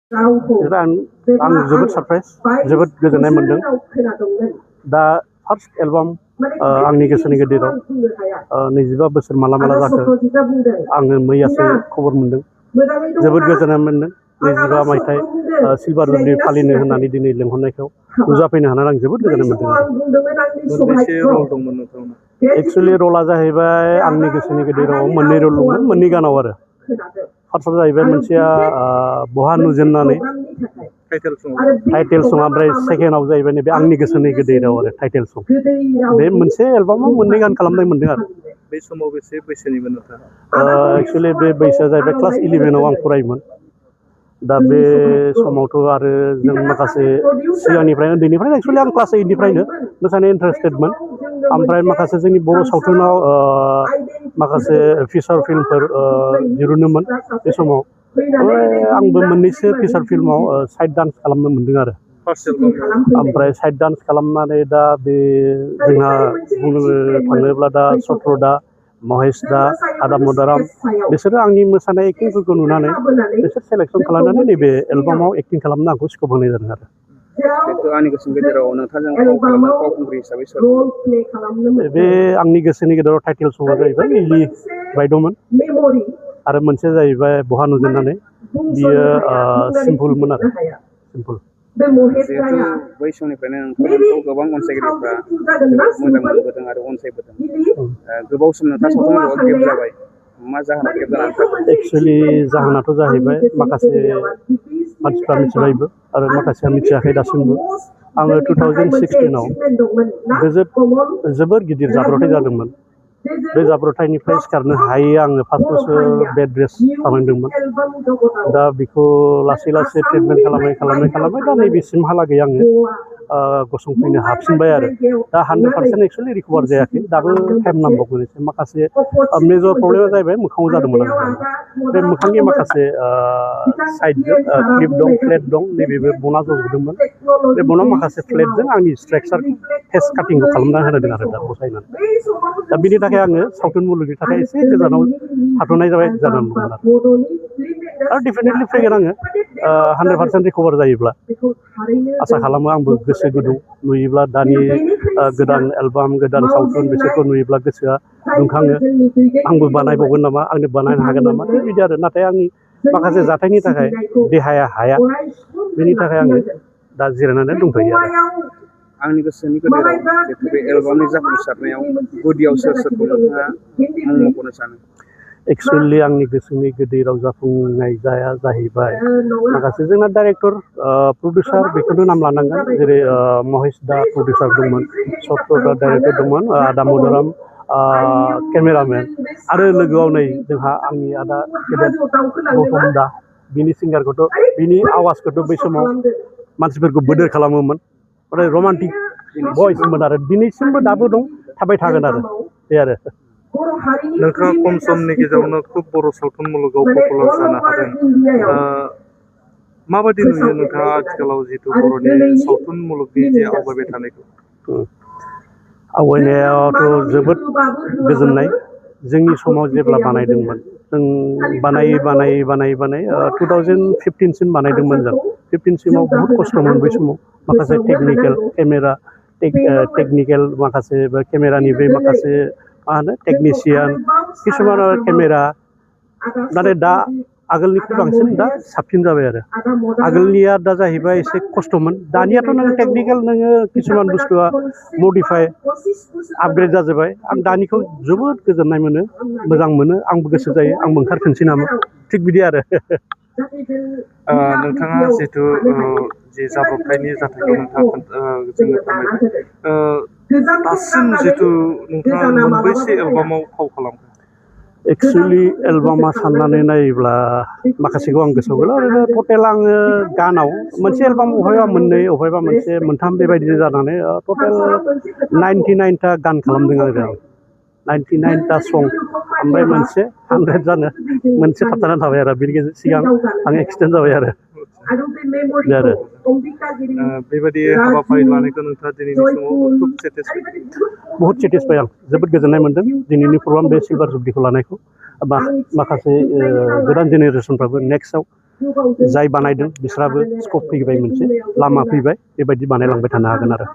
आं जोबोद सारप्राइज जोबोद गोजोननाय मोनदों दा फार्स्ट एलबाम आंनि गोसोनि गेदेराव 25 बोसोर माला माला जाखो आङो मैयासो खबर मोनदों जोबोद गोजोननाय मोनदों 25 मायथाइ सिलभार जुबलि फालिनो होननानै दिनै लेंहरनायखौ नुजाफैनो हानानै आं जोबोद गोजोननाय मोनदों एक्चुअली रला जाहैबाय आंनि गोसोनि गेदेराव मोननै रल दंमोन मोननै गानाव आरो फार्स्टआव जाहैबाय मोनसेया बहा नुजेननानै टाइटेल सं ओमफ्राय सेकेन्डआव जाहैबाय नैबे आंनि गोसोनि गेदेराव आरो टाइटेल सं बे मोनसे एलबामाव मोननै गान खालामनाय मोनदों आरो बे समाव बेसे बैसोनिमोन नोंथाङा एक्चुअली बे बैसोआ जाहैबाय क्लास 11आव आं फरायोमोन दा बे समावथ' आरो जों माखासे सिगांनिफ्राय उन्दैनिफ्रायनो एक्चुअली आं क्लास 8निफ्रायनो मोसानो इन्टारेस्टेडमोन ओमफ्राय माखासे जोंनि बर' सावथुनाव माखासे फिचार फिल्मफोर दिरुनोमोन बे समाव आंबो मोननैसो फिचार फिल्माव साइड डान्स खालामनो मोनदों आरो ओमफ्राय साइड डान्स खालामनानै दा बे जोंहा बुंनो थाङोब्ला दा सत्रदा महेश दा आदाम मदाराम बिसोरो आंनि मोसानाय एक्टिंफोरखौ नुनानै बिसोर सेलेक्सन खालामनानै नैबे एलबामाव एक्टिं खालामनो आंखौ स्कप होनाय जादों आरो आंनि गोसोनि गेजेराव नोंथांजों फाव खालामनाय फावखुंग्रि हिसाबै सोर बे आंनि गोसोनि गेजेराव टाइटेल सङा जाहैबाय लिलि बायद'मोन आरो मोनसेया जाहैबाय बहा नुजेननानै बियो सिम्पोलमोन आरो सिम्पोल जिहेतु बै समनिफ्रायनो नोंथांमोनखौ गोबां अनसायगिरिफ्रा जोबोद मोजां मोनबोदों आरो अनसायबोदों गोबाव सम नोंथाङा सावथुन मुलुगाव गेप जाबाय मा जाहोनाव गेप जानानै थादों एक्सुवेलि जाहोनाथ' जाहैबाय माखासे मानसिफ्रा मिथिबायबो आरो माखासेया मिथियाखै दासिमबो आङो 2016आव जोबोर गिदिर जाब्रबथाय जादोंमोन बे जाब्रबथायनिफ्राय सिखारनो हायै आङो 5 बोसोर बेड रेस्ट थानांदोंमोन दा बेखौ लासै लासै ट्रिटमेन्ट खालामै दा नैबेसिमहालागै आङो गसंफैनो हाफिनबाय आरो दा 100% एक्सुवेलि रिकभार जायाखै दाबो टाइम नांबावगोन एसे माखासे मेजर प्रब्लेमा जाहैबाय मोखाङाव जादोंमोन आङो बे मोखांनि माखासे साइडजों क्लिप दं फ्लेट दं नैबेबो बना जजोबदोंमोन बे बनाव माखासे फ्लेटजों आंनि स्ट्राक्चार फेस काटिंखौ खालामना होदों आरो दा बसायनानै दा बिनि थाखाय आङो सावथुन मुलुगनि थाखाय एसे गोजानाव थाथ'नाय जानानै दंमोन आरो डेफिनेटलि फैगोन आङो 100% रिकभार जायोब्ला आसा खालामो आंबो गोसो गुदुं नुयोब्ला दानि गोदान एलबाम गोदान सावथुन बिसोरखौ नुयोब्ला गोसोआ दुंखाङो आंबो बानायबावगोन नामा आंनो बानायनो हागोन नामा बिदि आरो नाथाय आंनि माखासे जाथायनि थाखाय देहाया हाया बेनि थाखाय आङो दा जिरायनानै दंथ'यो आरो आंनि गोसोनि गेजेराव जिहेतु बे एलबामनि जाफुंसारनायाव गुदियाव सोर सोरखौ नोंथाङा मुं मख'नो सानो एक्सुवेलि आंनि गोसोनि गेदेराव जाफुंनाय जाहैबाय माखासे जोंना डाइरेक्टर प्रडिउसार बेखौनो नाम लानांगोन जेरै महेश दा प्रडिउसार दंमोन सत्रदा डाइरेक्टर दंमोन आदाम मदाराम केमेरामेन आरो लोगोआव नै जोंहा आंनि आदा गेदेर गौतम दा बिनि सिंगारखौथ' बिनि आवाजखौथ' बै समाव मानसिफोरखौ बोदोर खालामोमोन माने रमान्टिक भइसमोन आरो दिनैसिमबो दाबो दं थाबाय थागोन आरो बे आरो नोंथाङा खम समनि गेजेरावनो खुब बर' सावथुन मुलुगाव पपुलार जानो हादों माबायदि नुयो नोंथाङा आथिखालाव जिहेतु बर'नि सावथुन मुलुगनि जे आवगायबाय थानायखौ आवगायनायावथ' जोबोद गोजोननाय जोंनि समाव जेब्ला बानायदोंमोन जों बानायै 2015सिम बानायदोंमोन जों 15सिमाव बहुद खस्थ'मोन बै समाव माखासे टेकनिकेल केमेरा टेकनिकेल माखासे केमेरानि बे माखासे मा होनो टेकनिशियान किसुमान केमेरा नाथाय दा आगोलनिख्रुइ बांसिन दा साबसिन जाबाय आरो आगोलनिया दा जाहैबाय एसे खस्थ'मोन दानियाथ' नोङो टेकनिकेल नोङो किसुमान बुस्थुआ मडिफाइ आपग्रेड जाजोब्बाय आं दानिखौ जोबोद गोजोननाय मोनो मोजां मोनो आंबो गोसो जायो आंबो ओंखारफिनसै नामा थिग बिदि आरो नोंथाङा जिहेतु जे जाब्रबथायनि जाथायखौ नोंथाङा जोंनो फोरमायबाय दासिम जिहेतु नोंथाङा मोनबेसे एलबामाव फाव खालामखो एक्सुवेलि एलबामा साननानै नायोब्ला माखासेखौ आं गोसोआव गैला ओरैनो टटेल आङो गानाव मोनसे एलबाम अबेबा मोननै अबेबा मोनसे मोनथाम बेबायदिनो जानानै टटेल 99टा गान खालामदों आरो आं 99टा सं ओमफ्राय मोनसे 100 जानो मोनसे थाबथानानै थाबाय आरो बेनि गेजेर सिगां आं एक्सिडेन्ट जाबाय आरो बेबायदि हाबाफारि लानायखौ नोंथाङा दिनैनि समाव खुब सेटिसफाइड बहुत सेटिसफाइ आं जोबोद गोजोननाय मोन्दों दिनैनि प्रग्राम बे सिलभार जुबलिखौ लानायखौ माखासे गोदान जेनेरेसनफ्राबो नेक्स्टआव जाय बानायदों बिसोरहाबो स्कप फैबाय मोनसे लामा फैबाय बेबायदि बानायलांबाय थानो हागोन आरो